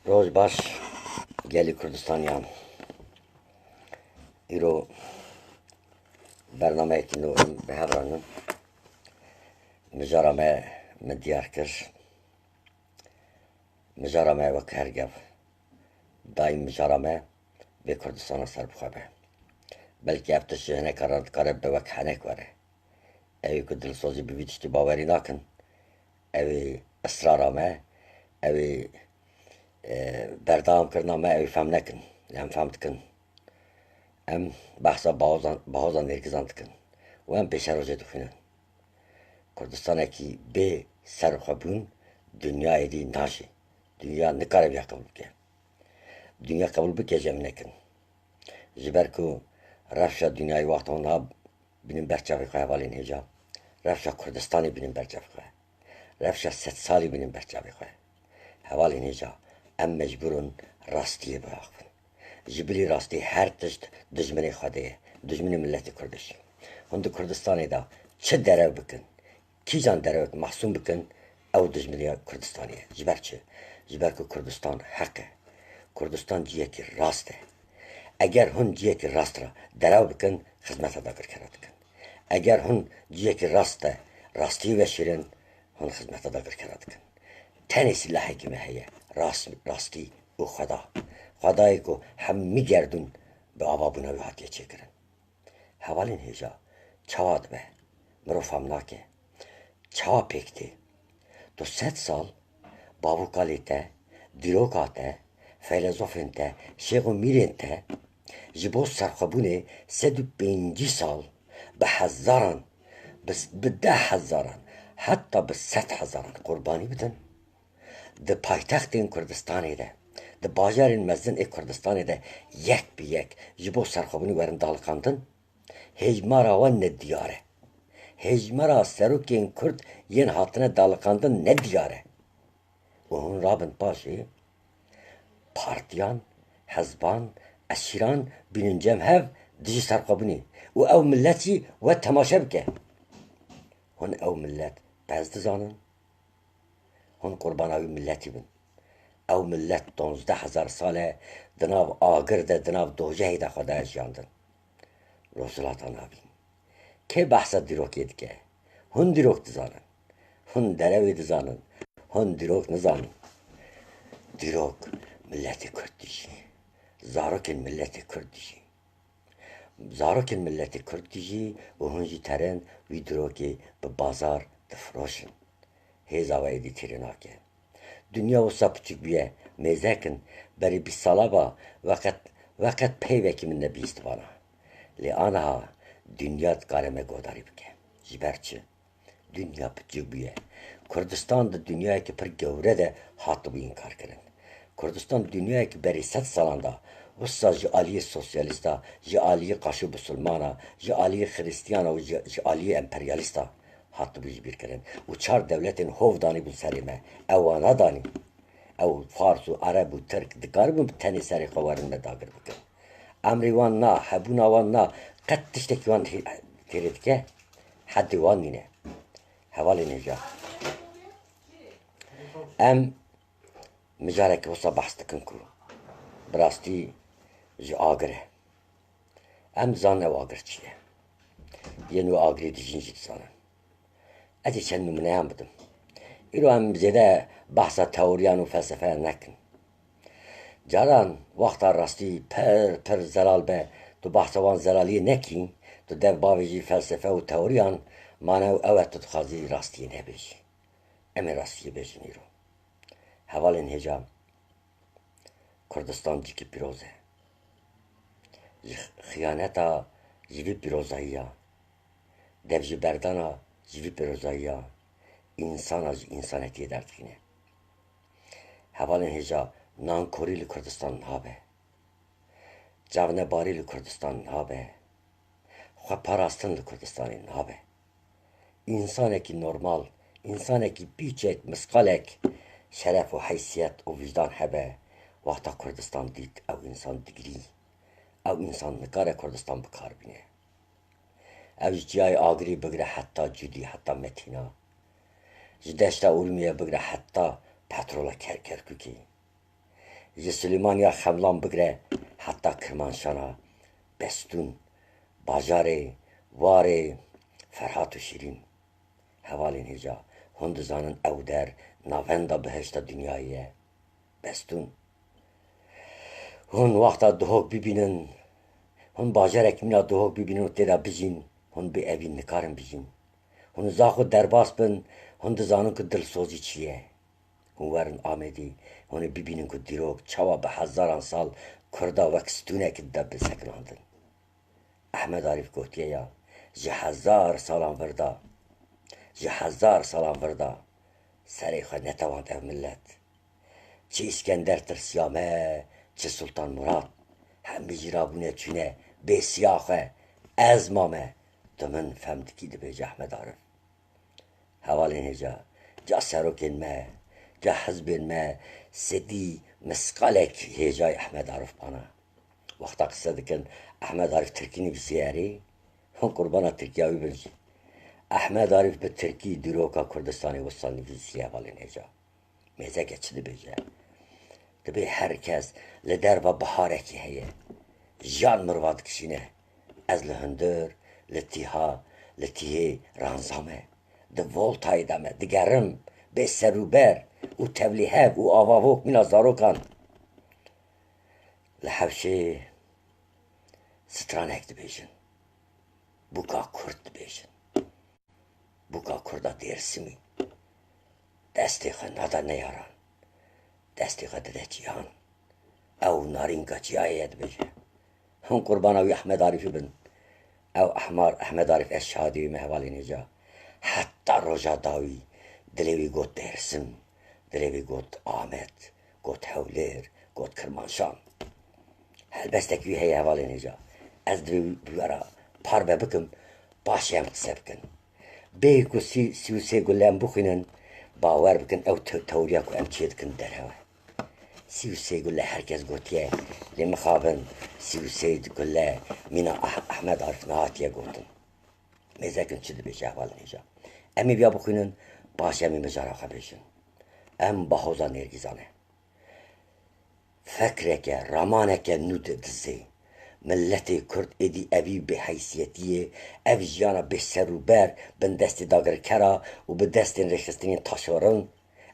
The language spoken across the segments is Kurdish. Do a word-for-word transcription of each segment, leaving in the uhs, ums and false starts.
Roj baş, gelî Kurdistaniyan. Îro bernameyekî nû em bi hev re nin. Mijara me min diyar kir. Mijara me wek her gev. Daîm mijara me bê Kurdistana serbixwe be. Belkî ev tişt ji hineka re dikare bi wek henek were. Ew ê ku dilsozî bi vî tiştî bawerî nakin, ew ê israra me, ew ê, e, berdewamkirina me, ew ê fehm nekin. Em fehm dikin. Em behsa Bahozan, Bahoza Nêrgizan dikin. Û em pêşerojê dixwînin. Kurdistanekî bê serxwebûn dinyayê dî najê. Dinya nikare vîya qebûl bike. Dinya qebûl bike jî em nekin. Ji ber ku rewşa dinyayê wexta niha bînin ber çavê xwe hevalên hêja. Rewşa Kurdistanê bînin ber çavê xwe. Rewşa sedsalî bînin ber çavê xwe. Hevalên hêja, em mecbûr in rastiyê biraxivin. Ji bilî rastî her tişt dijminê Xwedê ye, dijminê miletê Kurdiş. Hûn di Kurdistanê de çi derew bikin, kîjan derewek mehsûn bikin, ew dijminiya Kurdistanê ye. Ji ber çi? Ji ber ku Kurdistan heq e. Kurdistan ciyekî rast e. Eger hûn ciyekî rast re derew bikin, xizmeta dagirkera dikin. Eger hûn ciyekî rast de rastiyê veşêrin, hûn xizmeta dagirkera dikin. Tenê sîlahekî me heye, rast, rastî û Xweda. Xwedayê ku hemî gerdûn bi avabûna wî hatiye çêkirin. Hevalên hêja, çawa dibe? Mirov fam nake. Çawa pêk tê? Tu sed sal bavûkalê te, dîroka te, feylezofên te, şêx û mîrên te ji bo serxwebûnê sed û pêncî sal bi hezaran, bi, bi deh hezaran, heta bi sed hezaran qurbanî bidin. Di paytextên Kurdistanê de, di bajarên mezin ê Kurdistanê de yek bi yek ji bo serxwebûnê werin daliqandin, hejmara wan nediyar e. Hejmara serokên Kurd yên hatine daliqandin nediyar e. Û hûn rabin paşê partiyan, hezban, eşîran bînin cem hev dijî serxwebûnê û ew millet jî we temaşe bike. Hûn ew millet pez dizanin? Hûn qurbana wî miletî bin. Ew milet donzdeh hezar sal e di nav agir de, di nav dojehê de xwe daye jiyandin. Rojhilata Navîn. Kê behsa dîrokê dike? Hûn dîrok dizanin. Hûn derewê dizanin. Hûn dîrok nizanin. Dîrok miletê Kurd dijî. Zarokên miletê Kurd dijî. Zarokên miletê Kurd dijî û hûn jî terin wî dîrokê bi bazar difiroşin. Hêza we êdî têrê nake. Dinya wisa piçûk bûye, mêze kin, berî bîst sala va, weqet, weqet peyvekî min nebihîstibana. Lê aniha dinya dikare me guhdarî bike. Ji ber çi? Dinya piçûk bûye. Kurdistan di dinyayekî pir gewre de hatibû înkarkirin. Kurdistan dinyayekî berî sed salan de wisa ji aliyê sosyalîsta, ji aliyê qaşo bisilmana, ji aliyê xirîstiyana û ji, ji aliyê emperyalîsta hatibû jibîrkirin. Û çar dewletên hov danîbûn serê me. Ew wana danî. Ew Fars û Ereb û Tirk dikaribûn bi tenê serê xwe werin me dagir bikin. Emrê wan na, hebûna wan na, qet tiştekî wan tê-, têrê dike, hedê wan nîne. Hevalên hêja. Em mijareke wisa behs dikin ku bi rastî ji agir e. Em dizanin ew agir çi ye. Yên wê agirê dijîn jî dizanin. Ez ê çend nimûneyan bidim. Îro em zêde behsa teoriyan û felsefeyan nekin. Caran wexta rastî pir, pir zelal be, tu behsa wan zelaliyê nekî, tu dev bavêjî felsefe û teoriyan, mane ew e tu dixwazî rastiyê nebêjî. Em ê rastiyê bêjin îro. Hevalên hêja, Kurdistan cîkî pîroz e. Ji xiyaneta ji vî pîrozayiya, dev ji berdana ji vî pîrozayiya, însana ji însanetiyê derdixîne. Hevalên hêja, nankorî li Kurdistan nabe. Çavnebarî li Kurdistan nabe. Xweparastin li Kurdistanê nabe. Însanekî normal, însanekî pîçek, misqalek şeref û heysiyet û wijdan hebe, wexta Kurdistan dît, ew însan digirî. Ew însan nikare Kurdistan bi kar bîne. Ew ji çiyayê Agirî bigire heta Cûdî, heta Metîna. Ji deşta Urmiyê bigire heta petrola Ker-, Kerkûkê. Ji Silêmaniya Xemlan bigire heta Kirmanşana Bestûn, bajarê warê Ferhat û Şîrîn. Hevalên hêja, hûn dizanin ew der navenda bihişta dinyayê ye. Bestûn. Hûn wexta Duhok bibînin, hûn bajarek mîna Duhok bibînin û tê de bijîn, hûn bê evîn nikarin bijîn. Hûn zaxo derbas bin, hûn dizanin ku dilsozî çi ye. Hûn werin Amêdî, hûn ê bibînin ku dîrok çawa bi hezaran sal Kurda wek stûnekî dide bisekinandin. Ehmed Arîf gotiye ya, ji hezar salan vir de, ji hezar salan vir de serê xwe netewand ev milet. Çi Îskender tirsiya me, çi Sultan Murat. Hemî jî rabûne çûne bê siya xwe. Ez mame, tu min fem dikî, dibêje Ehmed Arif. Hevalên hêja, ca serokên me, ca hizbên me sedî misqalek hêjayê Ehmed Arif bana. Wexta qise dikin, Ehmed Arif tirkî nivîsiye erê, hûn qurbana tirkiya wî bin jî. Ehmed Arif bi tirkî dîroka Kurdistanê wisa nivîsiye, hevalên hêja. Mêzeke çi dibêje? Dibê her kes li derva biharekî heye. Jiyan mirva dikişîne. Ez li hundir, li tîha, li tîhê ranza me. Di voltayê de me, digerim, bê serûber û tevlîhev û avavok mîna zarokan. Li hewşê stranek dibêjin. Bûka Kurd dibêjin. Bûka Kurda Dêrsimî destê xwe nade neyaran. Destê xwe dide çiyan. Ew narînka çiyayê ye, dibêje. Hûn qurbana wî Ehmed Arîfî bin. Ew ehmar Ehmed Arîf, ez şahidê wî me, hevalên hêja. Heta roja dawî dilê wî got Dêrsim, dilê wî got Amed, got Hewlêr, got Kirmanşan. Helbestek wî heye, hevalên hêja. Ez divê wî bi we re parve bikim, paşê em qise bikin. Bê ku sî, sî û sê gule em bixwînin, bawer bikin ew te-, tewriya ku em çê dikin derhewe. Sî û sê gule her kes gotiye, lê mixabin sî û sê gule mîna Ah-, Ehmed Arif nehatiye gotin. Mêzekin çi dibêje, hevalên hêja? Em ê viya bixwînin, paşê em ê mijara xwe bêjin. Em Bahoza Nêrgîzan e. Fekreke, ramaneke nû di-, dizê. Miletê Kurd êdî evî bêheysiyetiyê, ev jiyana bêserûber bin destê dagirkera û bi destên rêxistinên taşeron,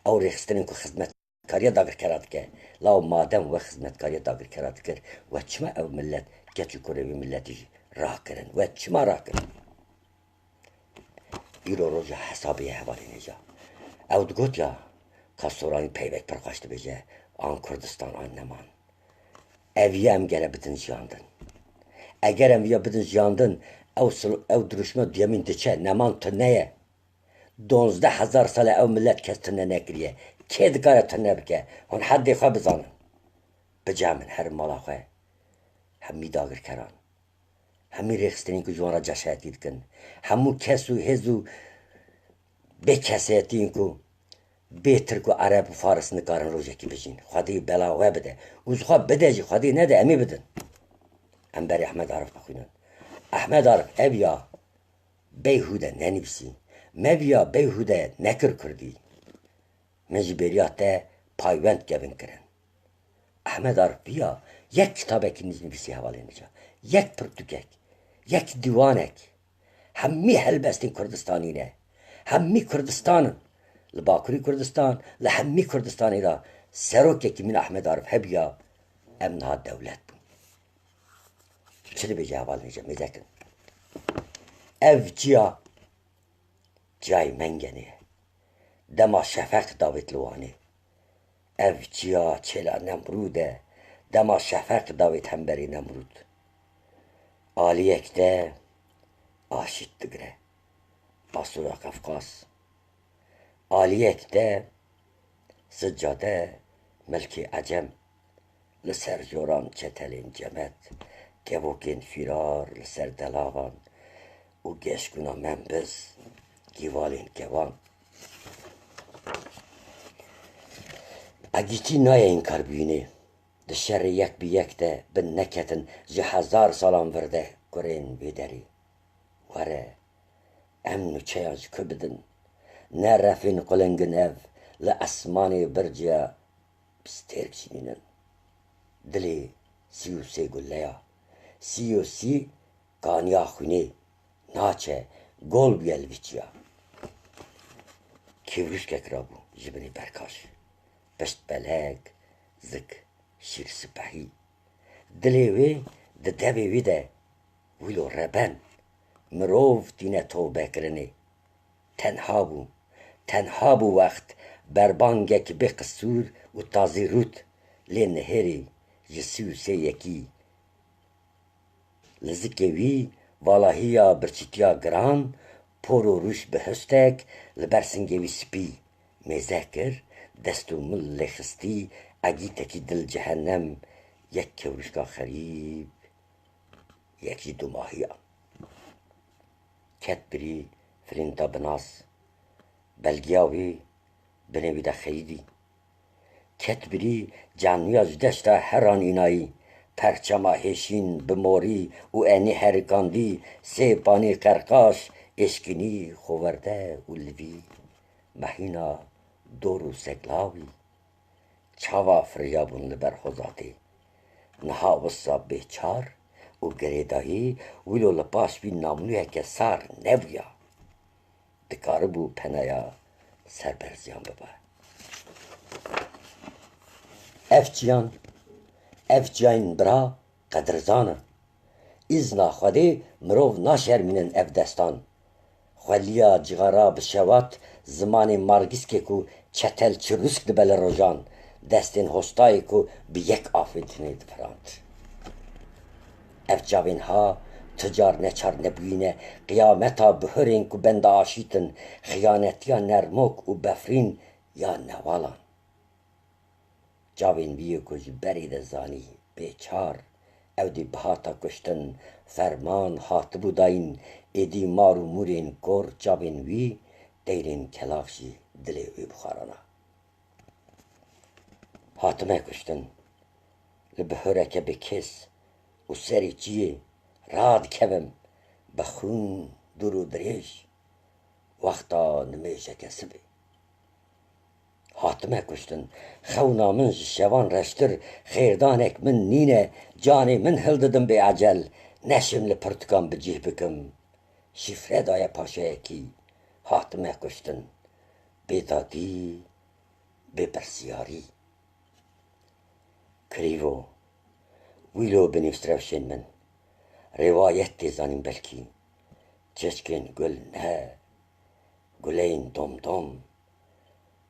ew rêxistinên ku xizmetkariya dagirkera dike. Law madem we xizmetkariya dagirkera dikir, we çima ew milet, keç û kurê wî miletî jî rakirin? We çima rakirin? Îro roja hesabê ye, hevalên hêja. Ew digot ya, ka Soranî peyvek pir xweş dibêje, an Kurdistan an neman. Ev ye em gere bidin jiyandin. Eger em viya bidin jiyandin, ew sil-, ew dirûşme duyemîn diçe, neman tune ye. Donzdeh hezar sal e ew milet kes tune nekiriye. Kê dikare tune bike? Hûn heddê xwe bizanin. Bica min herin mala xwe. Hemî dagirkeran. Hemî rêxistinên ku ji wan re caşayetî dikin. Hemû kes û hêz û bê kesayetiyên ku bê Tirk û Ereb û Faris nikarin rojekî bijîn. Xwedê bela we bide. Û ji xwe bide jî, Xwedê nede, em ê bidin. Em berê Ehmed Arif bixwînin. Ehmed Arif, ev ya beyhûde nenivîsî. Meviya beyhûde nekir kurdî. Min ji bêriya te payvend kevin kirin. Ehmed Arif viya yek kitabekî nivîsî, hevalên hêja. Yek pirtûkek, yek dîwanek. Hemî helbestên Kurdistanî ne. Hemî Kurdistan in. Li Bakurî Kurdistan, li hemî Kurdistanê de serokekî min Ehmed Arif hebiya, em niha dewlet bûn. Çi dibêje, hevalên hêja, mêzekin? Ev çiya Çiyayê Mengenê ye. Dema şefeq davêt li Wanê. Ev çiya çêla Nemrûd e. Dema şefeq davêt hemberî Nemrûd. Aliyek de aşît digire. Asoya Qefqas. Aliyek de sicca de milkê Ecem. Li ser joran çetelên cemet, kevokên fîrar li ser delavan û geşkûna membiz, kîvalên kevan. Egîtî nayê înkaribûyînê. Di şerê yek bi yek de bin neketin ji hezar salan vir de kurên vê derê. Were, em nûçeyan ji ku bidin? Ne refên quling in ev, li esmanê birciya stêrk jî nînin. Dilê sî û sê guleya, sî û sî kaniya xwînê naçe, gol bûye li vî çiya. Kêvrûşkek rabû ji binê berkaş. Pişt belek, zik, şîr sipehî. Dilê wê di devê wî de wilo reben, mirov tîne towbekirinê. Tenha bû. Tenha bû wext berbangek bê qisûr û tazî rût lê nihêrî ji sî û sê yekî. Li zikê wî valahiya birçîtiya giran, por û rûş bi hustek li ber singê wî spî mêze kir, dest û mil lê xistî, egîtekî dil cehennem, yek kewrişka xerîb, yek jî dumahiya. Ket birî firinta binas, belgiya wî binê wî de xeyidî. Ket birî canûya ji deşta heran înayî, perçema hêşîn bi morî û enê herikandî, sê panî qerqaş, êşkinî xoverde û livî, mehîna dor û seglawî. Çava firiyabûn li ber hozatê. Niha wisa bêçar û girêdayî wilo li paş wî namnûyeke sar nebûya. Dikaribû penaya serberziyan bibe. Ev çiyan, ev çiyayên bira qedirzan in. Îzna Xwedê mirov naşermînin ev destan. Xweliya cixara bi şewat zimanê margîskê ku çetel çirûsk dibe li rojan, destên hostayê ku bi yek afê dinê difirand. Ev çavên ha tu car neçar nebûyîne, qiyameta bihurên ku benda aşîtin, xiyanetiya nermok û befrîn ya newalan. Çavên wî yê ku ji berê de zanî bêçar, ew dê bihata kuştin, ferman hatibû dayîn, êdî mar û mûrên kor çavên wî, teyrên kelax jî dilê wê bixwarana. Hatime kuştin, li bihureke bêkês û serê çiyê radikevim, bi xûn dûr û dirêj, wexta nimêjeke sibê. Hatime kuştin, xewna min ji şevan reştir, xêrdanek min nîne, canê min hildidim bê ecel, neşim li pirtikan bi cih bikim. Şîfre daye paşeyekî, hatime kuştin, bê dadî, bê pirsiyarî. Krîvo, wîlo binîst rewşên min, rêwayet tê zanîn belkî, çeçkên gul ne, guleyên domdom,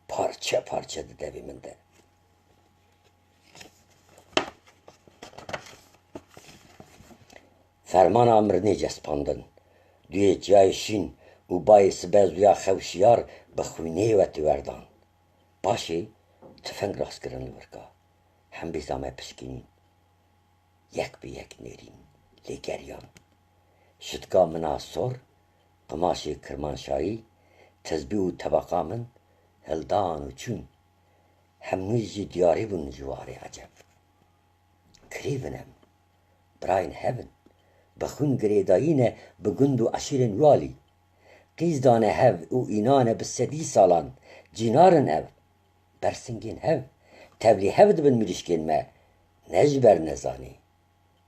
parçe parçe di devê min de. Fermana mirinê cespandin. Duyê çiyayê şîn û bayê sibe zuya xew şiyar bi xwînê we tê werdan. Paşê tifeng rast kirin li wirka. Hembêza me pişkînîn. Yek bi yek nêrîn, lê geriyan. Şitka min a sor, qimaşê kirmanşayî, tezbî û tebaqa min hildan û çûn. Hemû jî diyarî bûn ji warê eceb. Kirîv in em. Birayên hev in. Bi xwîn girêdayî ne bi gund û eşîrên wî alî. Qîz dane hev û înane bi sedî salan. Cînar in ev. Bersingên hev. Tevlî hev dibin mirîşkên me. Ne ji ber nezanî.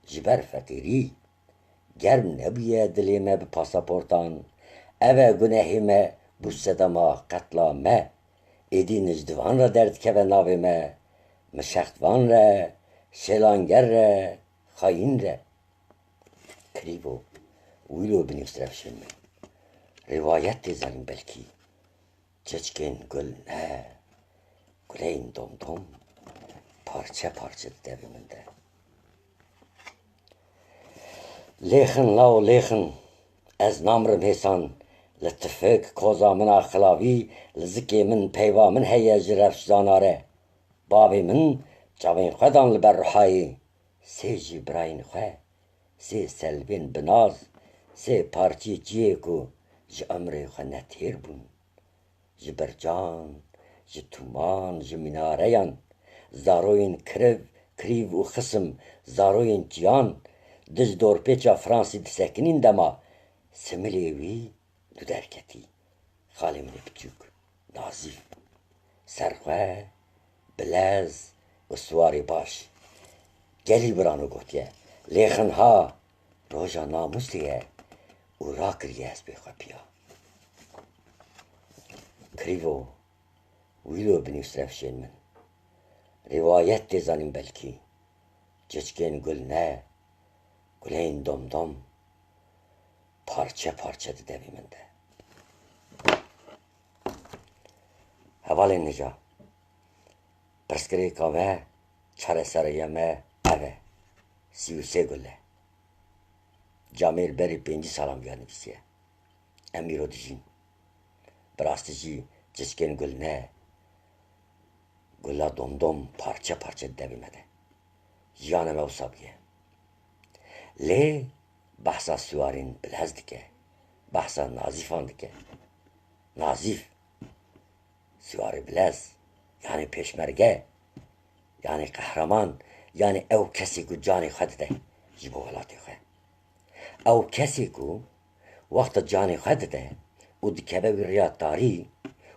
Ji ber feqîrî. Germ nebûye dilê me bi pasaportan. Ev e gunehê me bû sedema qetla me. Êdî nijdivan re derdikeve navê me. Mişextvan re, şêlanger re, xayîn re. Krîvo, wîlo binîst rewşên min. Rêwayet tê zanîn belkî. Çeçkên gul ne, guleyên domdom, parçe parçe di devê min de. Lêxin lawo lêxin, ez namrim hêsan, li tifik koza min a xilavî, li zikê min peyva min heye ji rewş zanare. Bavê min çavên xwe dan li ber ruhayê, sê jî birayên xwe, sê selvên bi naz, sê parçeyê çiyê ku ji emrê xwe netêr bûn. Ji bercan, ji tûman, ji mînareyan, zaroyên kiriv, krîv û xisim, zaroyên çiyan, di ji dorpêça Fransî disekinîn dema, similê wî du derketî. Xalê min ê biçûk, Nazî. Serxwe, bilez û siwarê baş. gelî birano gotiye, lê xinha roja namûsê ye û rakiriye hespê xwe piya. Krîvo, wîlo binî rewşên min. Rîwayet tê zanîn belkî. Çiçkên gul ne, gulên domdom, parçe parçe di devê min de. Hevalên nija, pirsgirêka me, çareserîya me ev e. Sî û sê gul e. Camêr berî pêncî salan viya nivîsiye. Em îro dijîn. Bi rastî jî çiçkên gul ne, gula domdom parçe parçe di devê me de. Jiyana me wisa bûye. Lê behsa siwarên bilez dike, behsa nazîfan dike. Nazîf, siwarê bilez, yanî pêşmerge, yanî qehreman, yanî ew kesê ku canê xwe dide ji bo welatê xwe. Ew kesê ku wexta canê xwe dide û dikeve wî rêya tarî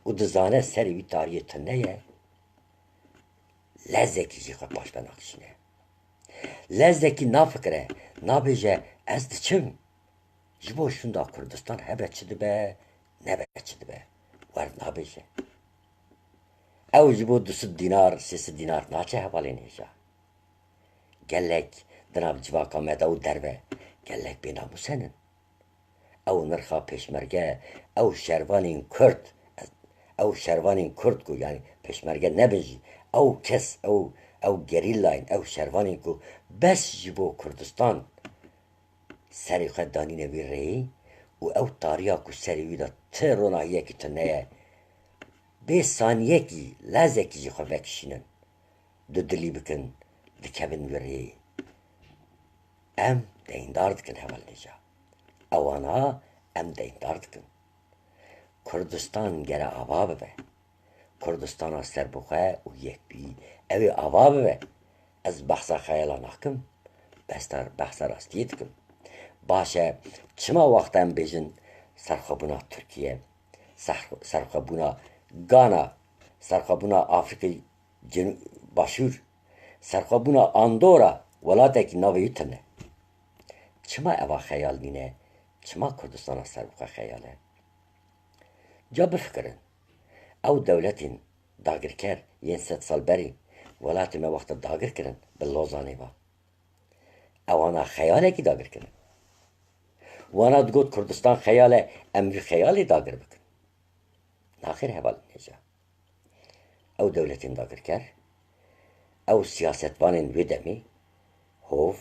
û dizane serê wî tariyê tune ye, lezekî jî xwe paş ve nakişîne. Lezekî nafikire, nabêje, ez diçim. Ji bo şûnda Kurdistan hebe çi dibe, nebe çi dibe. Wer nabêje. Ew ji bo du sed dînar, sê sed dînar naçe hevalên hêja. Gelek di nav civaka me de û derve gelek bênamûs henin. Ew nirxa pêşmerge, ew şervanên Kurd, ew şervanên Kurd ku, yanî pêşmerge nebin jî, ew kes, ew, ew gerîlayên, ew şervanên ku bes ji bo Kurdistan serê xwe danîne vî rêyê û ew tariya ku serê wî de ti ronahiyekî tune ye, bê saniyekî, lezekî jî xwe vekişînin, dudilî bikin, dikevin wî rêyê. Em deyndar dikin hevalnêja. Ewana em deyndar dikin. Kurdistan gere ava bibe. Kurdistana serbixwe û yekbî, ew ê ava bibe. Ez behsa xeyala nakim, behsa, behsa rastiyê dikim. Baş e, çima wexta em bêjin serxwebûna Tirkiye, ser-, serxwebûna Gana, serxwebûna Afrîkayê Cenu-, Başûr, serxwebûna Andora, welatekî navê wî tune. Çima eva xeyal nîne? Çima Kurdistana serbixwe xeyal e? Ca bifikirin. Ew dewletên dagirker yên sed sal berî welatê me wexta dagir kirin bi Lozanê ve. Ewana xeyalekî dagir kirin. Wana digot Kurdistan xeyal e, em vî xeyalê dagir bikin. Naxêr hevalên hêja. Ew dewletên dagirker, ew siyasetvanên wê demê, hov,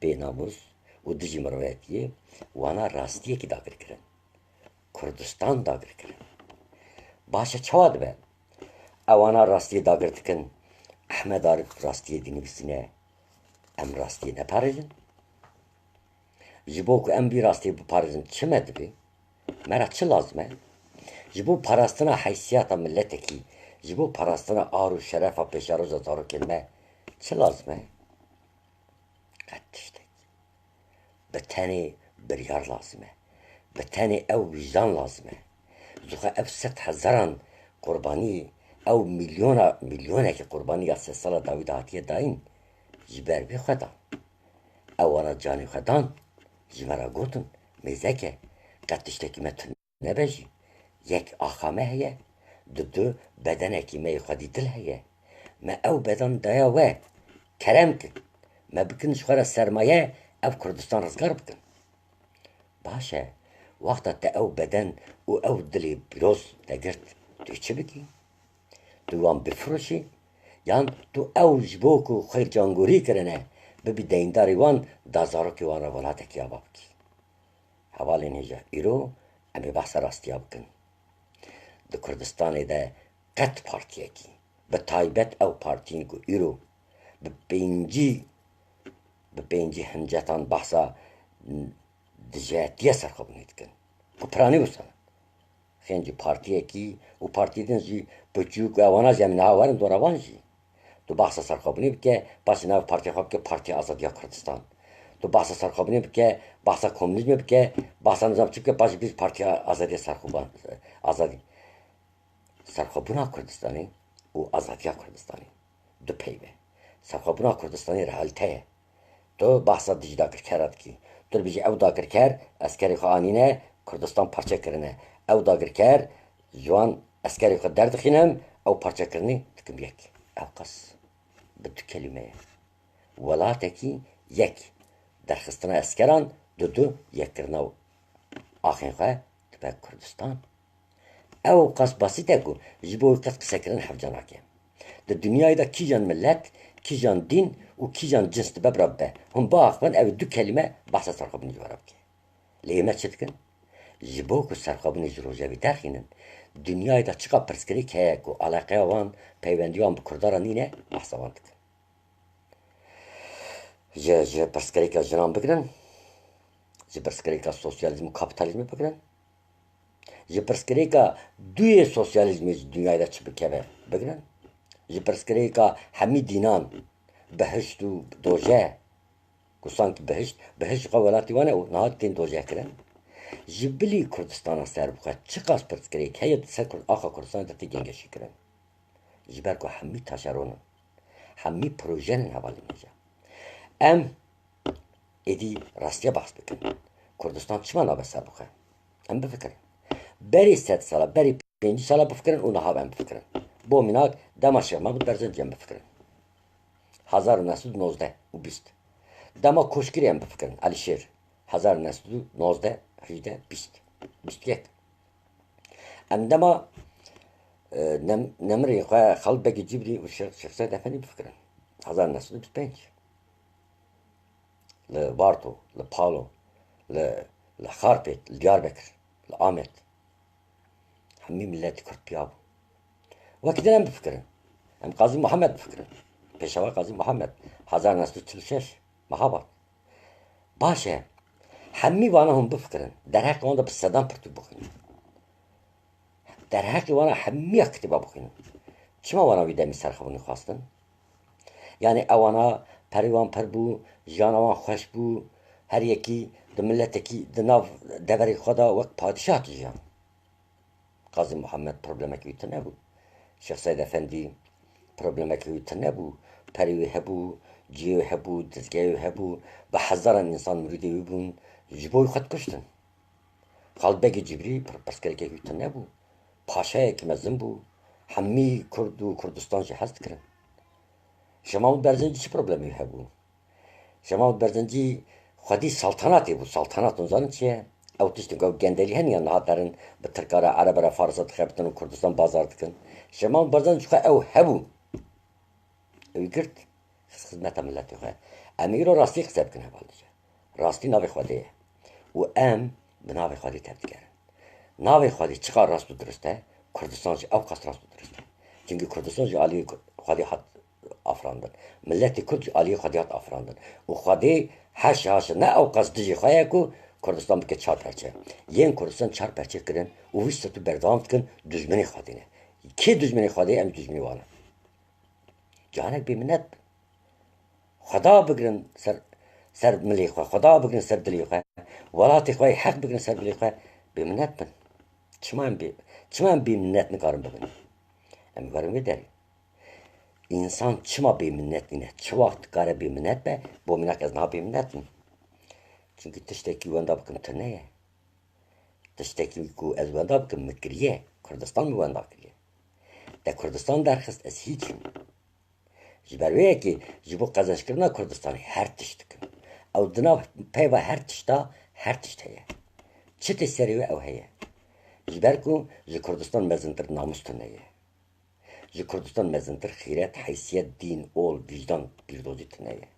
bênamûs û dijî miroviyetiyê, wana rastiyekî dagir kirin. Kurdistan dagir kirin. Baş e, çawa dibe? Ewana rastiyê dagir dikin, Ehmed Arif rastiyê dinivîsîne, em rastiyê neparêzin? Ji bo ku em vî rastiyê biparêzin, çi me divê? Me re çi lazim e? Ji bo parastina heysiyeta miletekî, ji bo parastina ar û şerefa pêşeroja zarokên me çi lazim e? Qet tiştek. Bi tenê biryar lazim e. Bi tenê ew wîjdan lazim e. Ji xwe ev sed hezaran qurbanî, ew milyona, milyonekî qurbanî ya sed sala dawî de hatiye dayîn, ji ber vê xwe dan. Ewana canê xwe dan, ji me re gotin, mêzeke, qet tiştekî me tune nebe jî. Yek axa me heye, didu bedenekî me yê xwedî dil heye. Me ew beden daya we, kerem kin, me bikin ji xwe re sermaye, ev Kurdistan rizgar bikin. Baş e, wexta te ew beden û ew dilê pîroz te girt, tu çi bikî? Tu wan bifiroşî, yan tu ew ji bo ku xwe cangorî kirine, bibî deyndarê wan, da zarokê wan re welatekî ava bikî? Hevalên hêja, îro em ê behsa rastiya bikin. Di Kurdistanê de qet partiyekî, bi taybet ew partiyên ku îro bi pêncî, bi pêncî hincetan behsa dijayetiya serxwebûnê dikin, ku piranî wisa ne. Xêncî partiyekî û partiyê din jî piçûk û ewana jî em niha werin dora wan jî. Tu behsa serxwebûnê bike, paşê navê partiya xwe bike Partiya Azadiya Kurdistan. Tu behsa serxwebûnê bike, behsa komunîzmê bike, behsa nizam çi bike, paşê bîst Partiya Azadiya Serxweban, Azadî. Serxwebûna Kurdistanê û azadiya Kurdistanê du peyv e. Serxwebûna Kurdistanê realîte ye. Tu behsa dijî dagirkera dikî. Tu dibêjî ew dagirker eskerê xwe anîne, Kurdistan parçe kirine. Ew dagirker ji wan eskerê xwe derdixînin, ew parçekirinê dikin yek. Ew qas bi du kelîme ye. Welatekî yek. Derxistina eskeran, du du yekkirina axên xwe dibe Kurdistan. Ew qas basît e ku ji bo wî qet qisekirin hevca nake. Di dinyayê de kîjan milet, kîjan dîn û kîjan cins dibe bira bibe, hûn biaxivin ew ê du kelîme behsa serxwebûnê ji we re bike. Lê ême çi dikin? Ji bo ku serxwebûnê ji rojevê derxînin, dinyayê de çiqa pirsgirêk heye ku aleqeya wan, peywendiya wan bi Kurdan re nîne, behsa wan dikin. Ji, ji pirsgirêka jinan bigirin, ji pirsgirêka sosyalîzm û kapîtalîzmê bigirin, ji pirsgirêka duyê sosyalîzmê ji dinyayê de çi bikeve bigirin, ji pirsgirêka hemî dînan, behişt û dojeh, ku sanki behişt, behişt ji xwe welatî wan e û niha tên dojeh kirin. Ji bilî Kurdistana serbixwe çiqas pirsgirêk heye, ser Kurd-, axa Kurdistanê de tê gengeşî kirin. Ji ber ku hemî taşeron in. Hemî projen in hevalên hêja. Em êdî rastiya behs bikin. Kurdistan çima nabe serbixwe? Em bifikirin. Berî sed sala, berî pêncî sala bifikirin û niha em bifikirin. Bo mînak, dema Şêx Mehmûd Berzencî em bifikirin. Hezar û neh sed û nozdeh û bîst. Dema Koşkirê em bifikirin, Elîşêr. Hezar û neh sed û nozdeh, hejdeh, bîst. Bîst û yek. Em dema, e, nem-, nemirên xwe Xalid Begê Cibrî û Şêx, Şêx Seyd Efendî bifikirin. Hezar neh sed û bîst û pênc. Li Varto, li Palo, li, li Xarpêt, li Diyarbekir, li Amed. Hemî miletî Kurd piya bû. Wekî din em bifikirin. Em Qazî Muhammed bifikirin. Pêşewa Qazî Muhammed. Hezar neh sed û çil û şeş. Mehabad. Baş e. Hemî vana hûn bifikirin. Derheqê wan de bi sedan pirtûk bixwînin. Derheqê wana hemiya kitêba bixwînin. Çima wana wî demî serxwebûnê xwestin? Yanî ewana perê wan pir bû, jiyana wan xweş bû, her yekî di miletekî, di nav deverê xwe de wek padîşah dijiyan. Qazî Muhammed problemekî wî tune bû. Şêx Seyd Efendî problemekî wî tune bû. Perê wî hebû, cihê wî hebû, dizgehê wî hebû. Bi hezaran însan mirîdê wî bûn. Ji bo wî xwe dikuştin. Xalid Begê Cibrî pir-, pirsgirêkekî wî tune bû. Paşayekî mezin bû. Hemî Kurd û Kurdistan jî hez dikirin. Şêx Mehmûd Berzencî çi problemê wî hebû? Şêx Mehmûd Berzencî xwedî saltanatê bû. Saltanat hûn zanin çi ye? Ew tiştên ku ew gendelî hene ya niha derin bi Tirka re, Erebe re, Farisa dixebitin û Kurdistan bazar dikin. Şêx Mehmûd Berzencî xwe ew hebû. Ew girt, xist xizmeta miletê xwe. Em ê îro rastî qise bikin hevalêje. Rastî navê Xwedê ye. Û em bi navê Xwedê tevdigerin. Navê Xwedê çiqas rast û dirist e, Kurdistan jî ew qas rast û dirist e. Çimkî Kurdistan ji aliyê Xwedê hat afirandin. Miletê Kurd ji aliyê Xwedê hat afirandin. Û Xwedê haşa haşa ne ew qas dijê xwe ye ku Kurdistan bike çar perçe. Yên Kurdistan çar perçe kirin û wî statû berdewam dikin, dijminê Xwedê ne. Kê dijminê Xwedê ye? Em dijminê wan in. Canek bêminet bin. Xweda bigirin ser, ser milê xwe, Xweda bigirin ser dilê xwe. Welatê xwe yê heq bigirin ser dilê xwe. Bêminet bin. Çima em bê, çima em bêminet nikarin bibin? Em ê werin vê derê. Însan çima bêminet nîne? Çi wext dikare bêminet be? Bo mînak ez niha bêminet im. Çimkî tiştekî wenda bikim tune ye. Tiştekî ku ez wenda bikim min kiriye. Kurdistan min wenda kiriye. Te Kurdistan derxist, ez hîç im. Ji ber wê yekê ji bo qezençkirina Kurdistanê her tişt dikim. Ew di nav peyva her tişta her tişt heye. Çi tê serê wê ew heye. Ji ber ku ji Kurdistan mezintir namus tune ye. Ji Kurdistan mezintir xîret, heysiyet, dîn, ol, vîjdan, pîrdozî tune ye.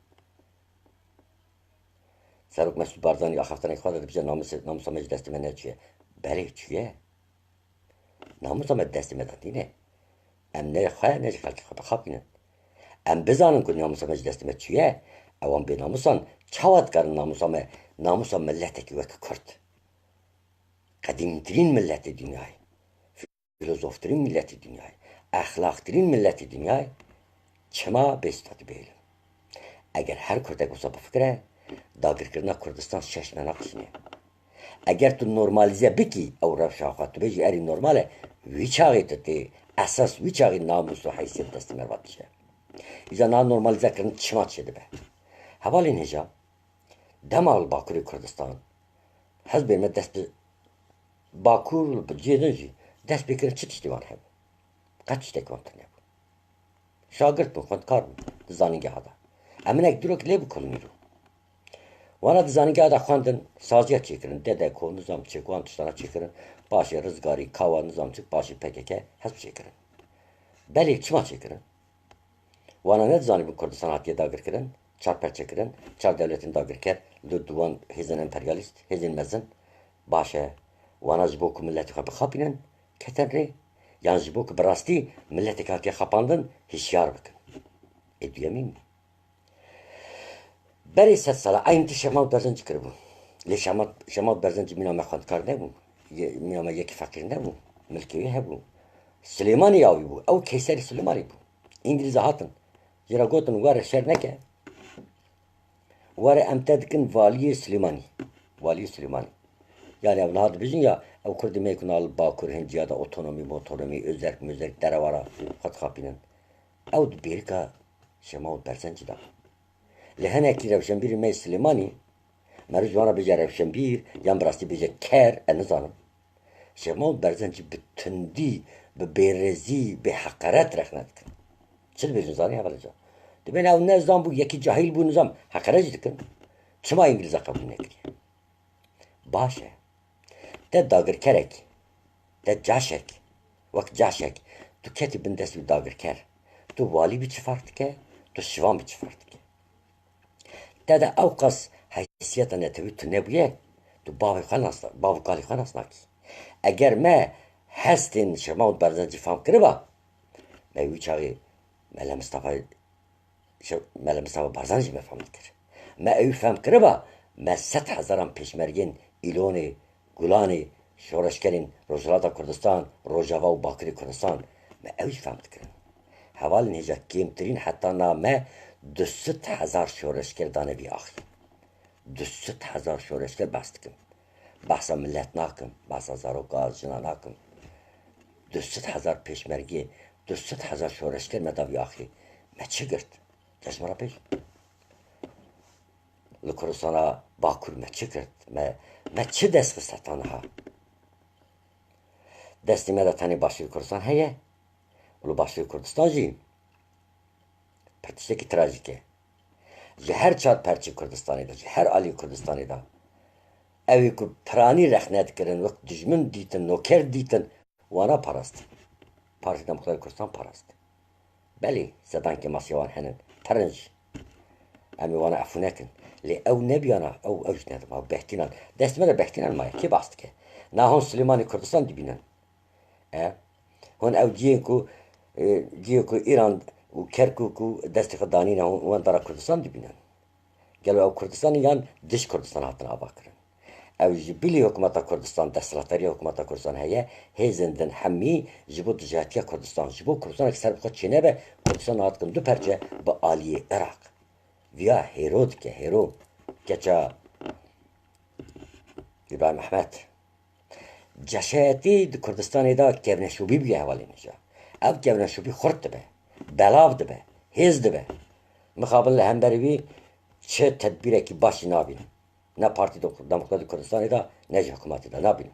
Serok Mesûd Barzanî axaftinekî xwe de dibêje, "Namûsê-, namûsa me ji destê me neçûye." Belê çûye. Namûsa me destê me de nîne. Em ne xwe ne ji xelkê xwe bixapînin. Em bizanin ku namûsa me ji destê me çûye, ewan bênamûsan çawa dikarin namûsa me, namûsa miletekî wek Kurd, qedîmtirîn miletê dinyayê, filozoftirîn miletê dinyayê, exlaqtirîn miletê dinyayê çima bê statû bihêlin? Eger her Kurdek wisa bifikire, dagirkirina Kurdistan şeş me naqijîne. Eger tu normalîze bikî ew rewşa xwe, tu bêjî erî normal e, wî çaxê tu tê esas, wî çaxê namûs û heysiyet destê me re dişe. Îca niha normalize kirin çima çêdibe. Hevalên hêja, dema li Bakurê Kurdistan hizbê me dest bi Bakur, bi cihê din jî dest pê kirin, çi tiştê wan hebû? Qet tiştek wan tune bû. Şagirt bûn, xwendkar bûn di zanîngeha de. Em hinek dîrok lê bikolînî rû. Wana di zanîngeha de xwendin, saziya çêkirin, D D K, nizam çêk, wan tiştana çêkirin, paşê Rizgarî, Kawa, nizam çêk, paşê P K K hizb çêkirin. Belê çima çêkirin? Wana nedizanîbûn Kurdistan hatiye dagirkirin, çar perçe kirin, çar dewletên dagirker, li dû wan hêzên emperyalîst, hêzên mezin. Baş e, wana ji bo ku miletê xwe bixapînin, ketin rê, yan ji bo ku bi rastî mileteke hatiye xapandin, hişyar bikin. Ê duyemîn, berê sed sala eynî tişt Şêx Mahmud Berzenc kiribû. Lê Şêx Mahmud, Şêx Mahmud Berzenc mîna me xwendkar nebû. Ye-, mîna me yekî feqîr nebû. Milkê wî hebû. Silêmanî ya wî bû. Ew keyserî Silêmanî bû. Îngilîza hatin. Jê re gotin, were şer neke. Were em te dikin valiyê Silêmanî. Valiyê Silêmanî. Yani ew niha dibêjin ya, ew kurdê me ku niha li Bakur, hin ciya de otonomî, motonomî, özerk, mözerk, derewara xwe dixapînin. Ew di bêrika Şêx Mahmud Berzencî de. Li hinekî rewşenbîrên me yê Silêmanî, merû ji wan re bêje rewşenbîr, yan bi rastî bêje ker, ez nizanim. Şêx Mahmud Berzencî bi tundî, bi bêrezî, bi heqeret rexne dikin. Çi dibêjin zanî hevalê can? Dibên ew ne zan bû, yekî cahîl bû, nizam heqeret jî dikin. Çima Îngilîza qebûl nekiriye? Baş e. Te dagirkerek, te caşek, wek caşek, tu ketî bin dest wî dagirker. Tu walî bî çi ferq dike, tu şivan bî çi ferq dike? Te de ewqas heysiyeta netewî tu nebûye, tu bavê xwe nas, bav û kalê xwe nas nakî. Eger me hestên Şêx Mahmud Berzencî fam kiriba, me wî çaxê Mele Mistefa, Şe-, Mele Mistefa Barzanî jî me fam dikir. Me ewî fem kiriba, me sed hezaran pêşmergên Îlonê, Gulanê, şoreşgerên Rojhilata Kurdistan, Rojava û Bakurê Kurdistan, me ew jî fem dikirin. Hevalên hêja, kêmtirîn heta na me du sed hezar şoreşger dane vî axê. Du sed hezar şoreşger behs dikim. Behsa milet nakim, behsa zaroka, jina nakim. Du sed hezar pêşmerge, du sed hezar şoreşger me da vî axê. Me çi girt? Te ji min re bêje. Li Kurdistana Bakur me çi girt? Me, me çi dest xist heta niha? Destê me de tenê Başûrê Kurdistan heye. Û li Başûrê Kurdistan jî pir tiştekî trajîk e. Ji her çar perçê Kurdistanê de, ji her aliyê Kurdistanê de, ew ê ku piranî rexne dikirin, wek dijmin dîtin, noker dîtin, wana parast. Partî Demokratîk Kurdistan parast. Belê, sedan kêmasiyê wan hene, pir in jî. Em ê wana efû nekin. Lê ew nebiyana, ew, ew jî nedim, ew behtînan. Destê me de behtînan maye, kê behs dike? Na hûn Silêmanî Kurdistan dibînin. E, hûn ew cihên ku, e, cihê ku Îran û Kerkûk û destê xwe danîne, hûn wan bera Kurdistan dibînin. Gelo ew Kurdistan in yan dij Kurdistan hatin avakirin? Ew ji bilî hikûmeta Kurdistan, desthilatdariya hikûmeta Kurdistan heye, hêzên din hemî ji bo dijatiya Kurdistan, ji bo Kurdistanek ser bi xwe çênebe, Kurdistan niha dikin du perçe bi aliyê Iraq. Viya hêro dike, hêro. Keça Îbrahîm Ehmed. Ceşayetî di Kurdistanê de kevneşopî bûye hevalên hêja. Ev kevneşopî xurt dibe, belav dibe, hêz dibe. Mixabin li hemberî wî çi tedbîrekî baş jî nabînim. Ne Partî Dok-, Demokratîk Kurdistanê de, ne jî hikûmetê de nabînim.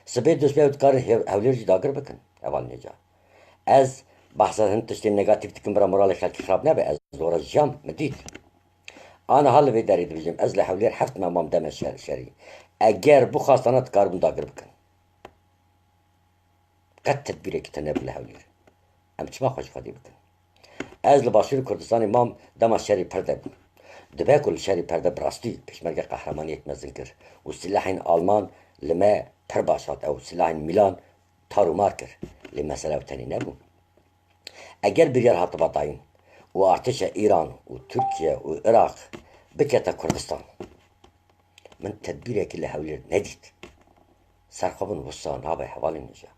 Sibê dûspê ew dikarin hev-, Hewlêr jî dagir bikin, hevalên hêja. Ez behsa hin tiştên negatîf dikim, bira moralê xelkê xirab nebe, ez zora jiyam, min dît. Aniha li vê derê dibêjim, ez li Hewlêr heft meh mam deme şer-, şerî. Eger bixwastin, dikaribin dagir bikin. Qet tedbîrekî tune bû li Hewlêr. Em çima xwe ji Xwedê bikin? Ez li Başûrê Kurdistanê mam dema şerê perde bû. Dibe ku li şerê perde bi rastî pêşmerge qehremaniyek mezin kir û silahên Alman li me pir baş hat, ew silahên Mîlan tar û mar kir. Lê mesele ew tenê nebû. Eger biryar hatiba dayîn û artêşa Îran û Tirkiye û Iraq bikete Kurdistan, min tedbîrekî li Hewlêr nedît. Serxwebûn wisa nabe hevalên hêja.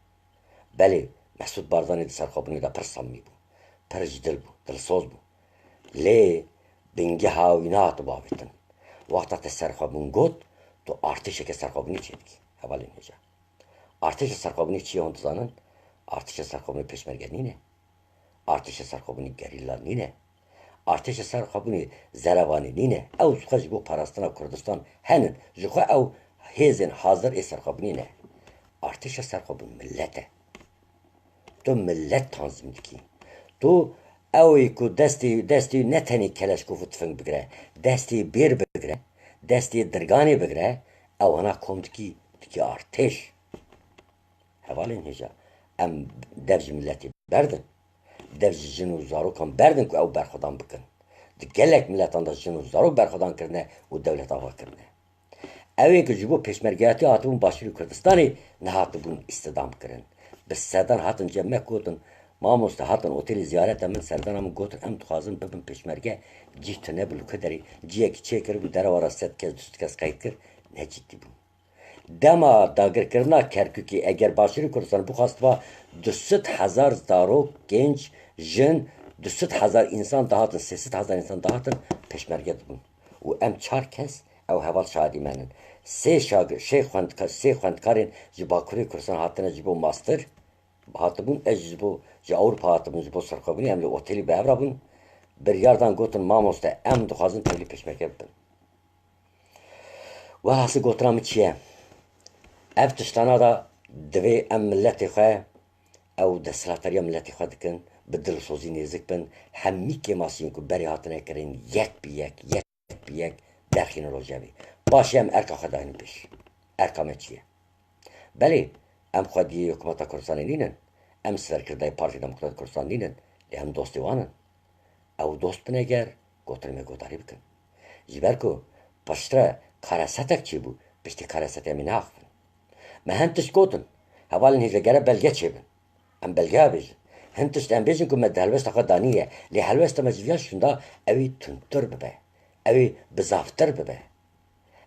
Belê, Mesûd Barzanî di serxwebûnê de pir samîmî bû. Pir ji dil bû, dilsoz bû. Lê bingeha wî nehat bavêtin. Wexta te serxwebûn got, tu artêşeke serxwebûnî çêdikî, hevalên hêja. Artêşa serxwebûnî çi ye hûn dizanin? Artêşa serxwebûnî pêşmerge nîne. Artêşa serxwebûnî gerîla nîne. Artêşa serxwebûnê zerevanî nîne. Ew ji xwe ji bo parastina Kurdistan henin. Ji xwe ew hêzên hazir ê serxwebûnê ne. Artêşa serxwebûn millet e. Tu millet tanzîm dikî. Tu ew ê ku destê, destê ne tenê keleşkof û tifing bigire, destê bêr bigire, destê dirganê bigire, ewana kom dikî, dikî artêş. Hevalên hêja, em dev ji miletê berdin. Dev ji jin û zarokan berdin ku ew berxwedan bikin. Di gelek miletan de jin û zarok berxwedan kirine û dewlet ava kirine. Ew ê ku ji bo pêşmergeyatî hatibûn Başûrê Kurdistanê nehatibûn îstidam kirin. Bi sedan hatin cem me gotin, mamoste, hatin otêlê ziyareta min, serdana min gotin, em dixwazin bibin pêşmerge, cîh tune bû li ku derê, cihekî çêkir û derewa re sed kes, du sed kes qeyd kir, ne cidî bûn. Dema dagirkirina Kerkûkê eger Başûrê Kurdistanê bixwastba, du sed hezar zarok, genç, jin, du sed hezar însan dihatin, sê sed hezar însan dihatin, pêşmerge dibûn. Û em çar kes, ew heval şahidî me nin. Sê şagir-, sê xwendka-, sê xwendkarên ji Bakurê Kurdistanê hatine ji bo master, hatibûn, ez ji bo, ji Ewropa hatibûn, ji bo serxwebûnê, em li otêlî bi hev re bûn. Biryar dan, gotin, mamoste, em dixwazin tevlî pêşmerge bibin. Welhasil gotina min çi ye? Ev tiştana da divê em miletê xwe, ew desthilatdariya miletê xwe dikin, bi dilsozî nêzik bin, hemî kêmasiyên ku berê hatine kirin yek bi yek, yek bi yek derxînin rojevê. Paşê em erka xwe daynin pêş. Erka me çi ye? Belê, em xwediyê Hikûmeta Kurdistanê nînin, em serkirdeyê Partî Demokratîk Kurdistan nînin, lê em dostê wan in. Ew dost bin eger, gotinê me guhdarî bikin. Ji ber ku piştre karesetek çêbû, piştî karesetê em ê neaxivin. Me hin tişt gotin, hevalên hêja gere belge çêbin. Em belgeya bêjin. Hin tişt em bêjin ku me di helwesta xwe danî ye, lê helwesta me ji viya şûnda ew ê tundtir bibe. Ew ê bizavtir bibe.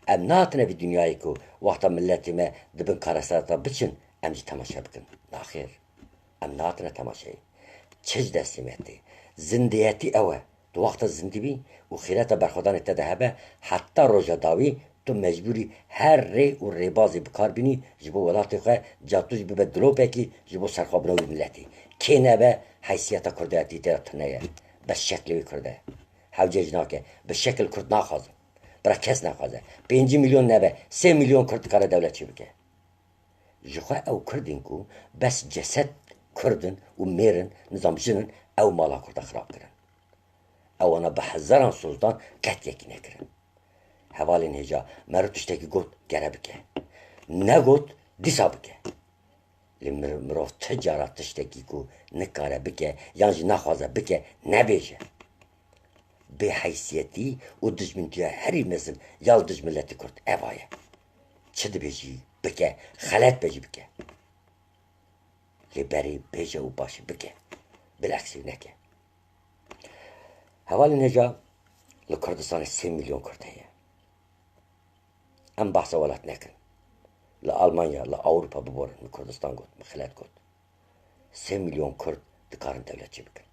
Em nehatine vî dinyayê ku wexta miletê me di bin kareseta biçin, em jî temaşe bikin. Naxêr. Em nehatine temaşeyê. Çi ji destê me tê? Zindiyetî ew e. Tu wexta zindî bî û xîreta berxwedanê te de hebe, heta roja dawî tu mecbûrî her rê û rêbazê bi kar bînî ji bo welatê xwe, ca tu jî bibe dilopekî ji bo serxwebûna wî miletê. Kê nebe, heysiyeta kurdayetî tê de tune ye. Bes şeklê wî kurd e. Hewce jî nake. Bi şekil kurd naxwazin. Bira kes naxwaze. Pêncî milyon nebe, sê milyon kurd dikare dewlet çê bike. Ji xwe ew kurdên ku bes ceset kurd in û mêr in, nizam jin in, ew mala kurda xirab kirin. Ewana bi hezaran soz dan, qet yekî nekirin. Hevalên hêja, meriv tiştekî got, gere bike. Negot, dîsa bike. Lê mir-, mirov ti cara tiştekî ku nikare bike yan jî naxwaze bike, nebêje. Bêheysiyetî û dijmintiya herî mezin ya li dij miletê kurd eva ye. Çi dibêjî bike, xelet be jî bike. Lê berê bêje û paşê bike. Bileksî neke. Hevalên hêja, li Kurdistanê sê milyon kurd heye. Em behsa welat nekin. Li Almanya, li Ewropa biborin, min Kurdistan got, min xilet got. Sê milyon kurd dikarin dewlet çê bikin.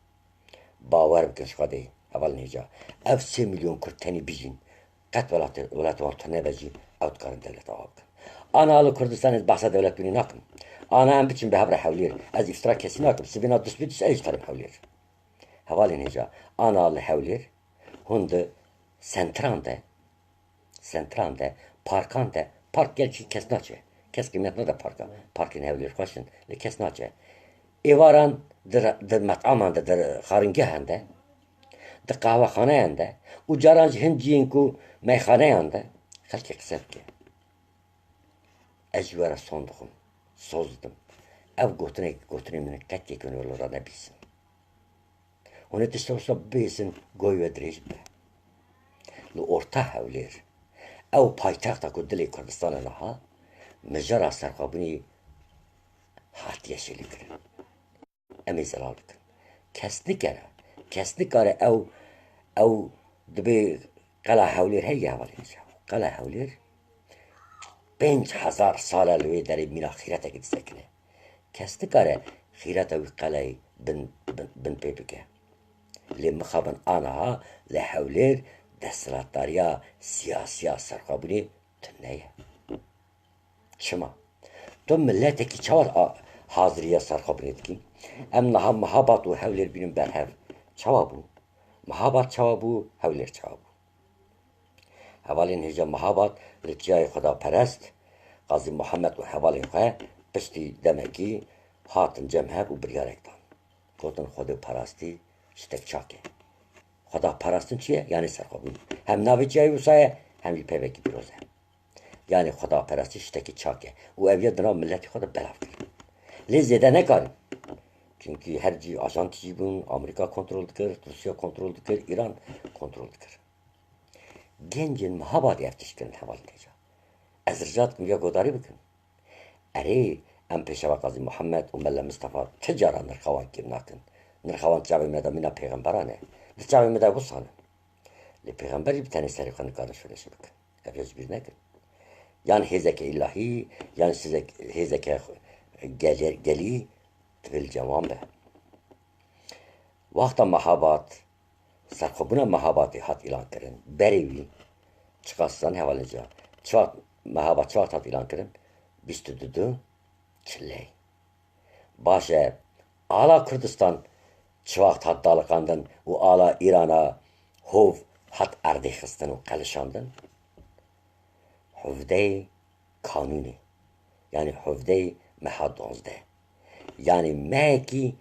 Bawer bikin ji Xwedê, hevalên hêja. Ev sê milyon kurd tenê bijîn, qet welatê, welatê wan tune be jî, ew dikarin dewlet ava bikin. Ana li Kurdistanê ez behsa dewletbûnê nakim. Ana em biçin bi hev re Hewlêr. Ez îftira kesî nakim. Sibêna dustpêdîs ez jî dikarim Hewlêr. Hevalên hêja, ana li Hewlêr, hûn di sentran de, sentran de, parkan de, park gel çi kes naçe. Kes qîmet nade parka. Parkên Hewlêr xweş in, lê kes naçe. Êvaran di re-, di met'aman de, di xaringehan de, di qehwexaneyan de û caran jî hin cihên ku meyxaneyan de xelkê qise dike. Ez ji we re son dixwim, soz didim. Ev gotinek, gotinên min in, qet yek hûn li re nebîsin. Hûn ê tişta wisa bibêsin, goy we dirêj bibe. Li orta Hewlêr, ew paytexta ku dilê Kurdistan e niha, mijara serxwebûnê hatiye şêlîkirin. Em ê zelal bikin. Kes nikare, kes nikare ew, ew dibê qela Hewlêr heye hevalên hêja. Qela Hewlêr pênc hezar sal e li wê derê mîna xîretekî disekine. Kes nikare xîreta wî qeleyê bin, bin, bin pê bike. Lê mixabin aniha li Hewlêr desthilatdariya siyasiya serxwebûnê tune ye. Çima? Tu miletekî çawa a-, haziriya serxwebûnê dikî? Em niha Mihabat û Hewlêr bînin berhev. Çawa bû? Mehabad çawa bû, Hewlêr çawa bû? Hevalên hêja Mehabad li çiyayê xwedaperest, Qazî Muhammed û hevalên xwe piştî demekî hatin cem hev û biryarek dan. Gotin, Xwedê parastî ştek çak e. Xwedaparastin çi ye? Yanî serxwebûn. Hem navê çiyayê wisa ye, hem jî pevekî pîroz e. Yanî xwedaperestî ştekî çak e û ev ya di nav miletê xwe de belav kir. Lê zêde nekarin. Çimkî her cî ajantî jî bûn, Amerîka kontrol dikir, Rûsya kontrol dikir, Îran kontrol dikir. Gencên Mehabadê ev tişt kirin hevalên hêja. Ez rica dikim ya godarî bikin. Erê, em pêşeva Qazî Muhammed û Mele Mistefa ti cara nirxa wan kêm nakin. Nirxa wan di çavê me de mîna pêxemberan e. Di çavê me de wisa ne. Lê pêxember jî bi tenê serê xwe nikarin şoreşê bikin. Ev ya ji bîr nekin. Yan hêzeke îlahî, yan hêzek-, hêzeke gelê-, gelî divê li cem wan be. Wexta Mehabad, serxwebûna Mehabadê hat îlankirin, berê wî çiqas zanî hevalên hêja? Çi wext Mehabad çi wext hat îlankirin? Bîst û du du çiley. Baş e, ala Kurdistan çi wext hat daliqandin û ala Îrana hov hat erdê xistin û qelişandin? Hevdeyê Kanûnê, yanî hevdeyê meha duwazdeh, yanî mehekî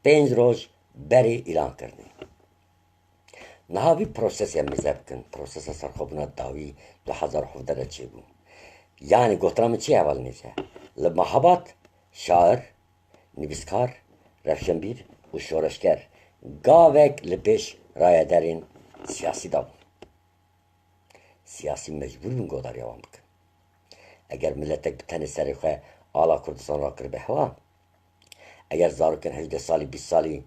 pênc roj berê îlan kirinê. Niha vî prosesê em mêze bikin, prosesa serxwebûna dawî du hezar û hevdeh de çêbû. Yanî gotina min çi ye hevalên hêja? Li Mehabad şair, nivîskar, rewşenbîr û şoreşger gavek li pêş rayedarên siyasî de bûn. Siyasî mecbûr bûn godariya wan bikin. Eger miletek bi tenê serê xwe ala Kurdistan rakiribe hewa, eger zarokên hejdeh salî, bîst salî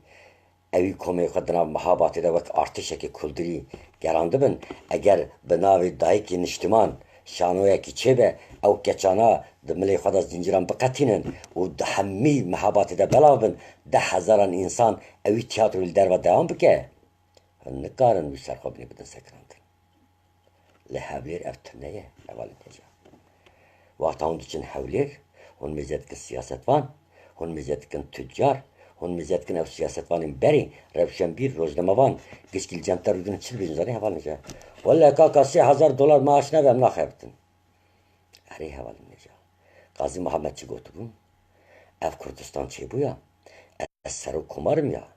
ewî komeyê xwe di nav Mehabadê de wek artêşekê kuldirî gerandibin, eger bi navê dayikê niştiman şanoyekî çêbe, ew keçana di milê xwe de zincîran biqetînin û di hemî Mehabadê de belav bin, deh hezaran însan ewî tiyatroyê li derve dewam bike, hûn nikarin wî serxwebûnê bidin sekinandin. Li Hewlêr ev tune ye, hevalên hêja. Wexta hûn diçin Hewlêr, hûn mêze dikin siyasetvan, hûn mêze dikin tucar, hûn mêze dikin ew siyasetvanên berê, rewşenbîr, rojnamevan, gişkî li cem te rûdin çi dibêjin zanî hevalên hêja? Wele kaka sê hezar dolar maaş nebe em naxebitin. Erê hevalên hêja. Qazî Muhammed çi gotibû? Ev Kurdistan çêbûya. Ez serok komar im ya.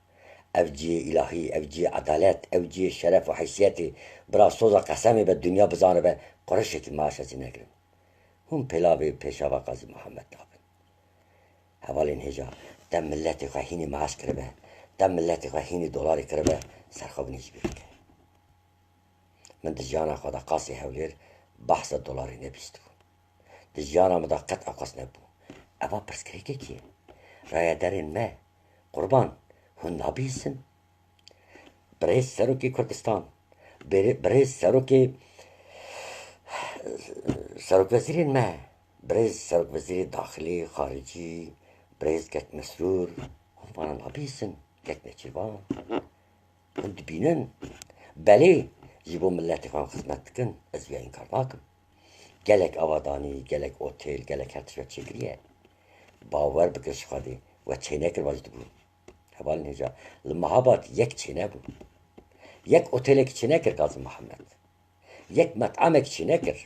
Ev cihê îlahî, ev cihê edalet, ev cihê şeref û heysiyetê. Bira soza qesemê be, dinya bizanibe, qurişekî maaş ez ê negirim. Hûn pêlavê pêşava Qazî Muhammed dabin. Hevalên hêja, te miletê xwe hînî maaş kiribe, te miletê xwe hînî dolarê kiribe, serxwebûnê ji bîr bike. Min di jiyana xwe de qasê Hewlêr behsa dolarê nebîstibû. Di jiyana min de qet ew qas nebû. Eva pirsgirêkekî ye. Rayedarên me, qurban, hûn nabihîsin? Birêz Serokê Kurdistan, birê-, birêz Serokê, Serokwezîrên me, birêz Serokwezîrê Daxilî, Xaricî, birêz Kek Mesrûr, hûn vana nabihîsin, Kek Nêçîrvan. Hûn dibînin? Belê, ji bo miletê xwe em xizmet dikin, ez vêya înkar nakim. Gelek avadanî, gelek otêl, gelek her tişt we çêkiriye. Bawer bikin ji Xwedê, we çênekir, we jî dibû. Hevalên hêja, li Mehabad yek çênebû. Yek otêlek çênekir Qazî Mihemed. Yek met'amek çênekir.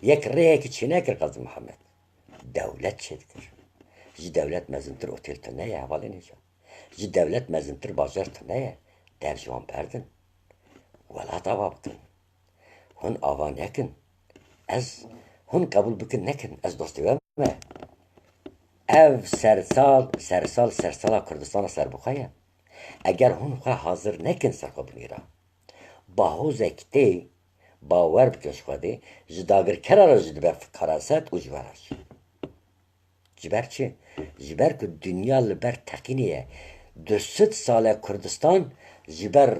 Yek rêyekî çênekir Qazî Mihemed. Dewlet çêdikir. Ji dewlet mezintir otêl tune ye, hevalên hêja. Ji dewlet mezintir bajar tune ye. Dev ji wan berdin. Welat ava bikin. Hûn ava nekin. Ez, hûn qebûl bikin nekin. Ez dostê we me. Ev sersal, sersal, sersala Kurdistana serbixwe ye. Eger hûn xwe hazir nekin serxwebûnê re, bahozek tê, bawer bikin ji Xwedê, ji dagirkera re jî dibe feraset û ji we re jî. Ji ber çi? Ji ber ku dinya li ber teqînê ye. Du sed sal e Kurdistan ji ber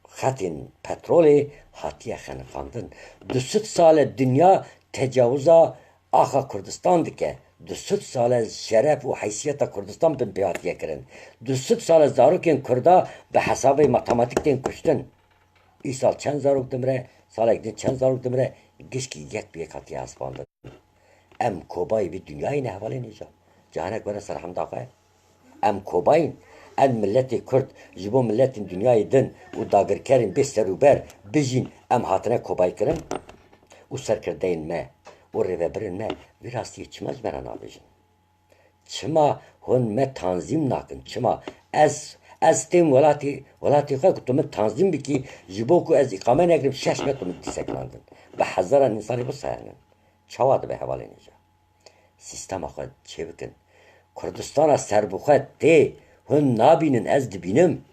xetên petrolê hatiye xeniqandin. Du sed sal e dinya tecawiza axa Kurdistan dike. Du sed sal e şeref û heysiyeta Kurdistan bin pê hatiye kirin. Du sed sal e zarokên Kurda bi hesabê matematîk tên kuştin. Îsal çend zarok dimire, salek din çend zarok dimire, gişkî yek bi yek hatiye hesibandin. Em kobayî vî dinyayê ne, hevalên hêja. Cahinek were ser hemda xwe. Em kobayîn. Em miletê Kurd ji bo miletên dinyayê din û dagirkerên bê serûber bijîn, em hatine kobaykirin û serkirdeyên me û rêvebirên me vî rastiyê çima ji me re nabêjin? Çima hûn me tanzîm nakin? Çima ez, ez têm welatê, welatê xwe ku tu min tanzîm bikî, ji bo ku ez îqame negirim, şeş me tu min dîseklandin. Bi hezaran însanê bisayanin. Çawa dibe hevalên hêja? Sîstema xwe çêbikin. Kurdistana serbixwe tê, hûn nabînin, ez dibînim.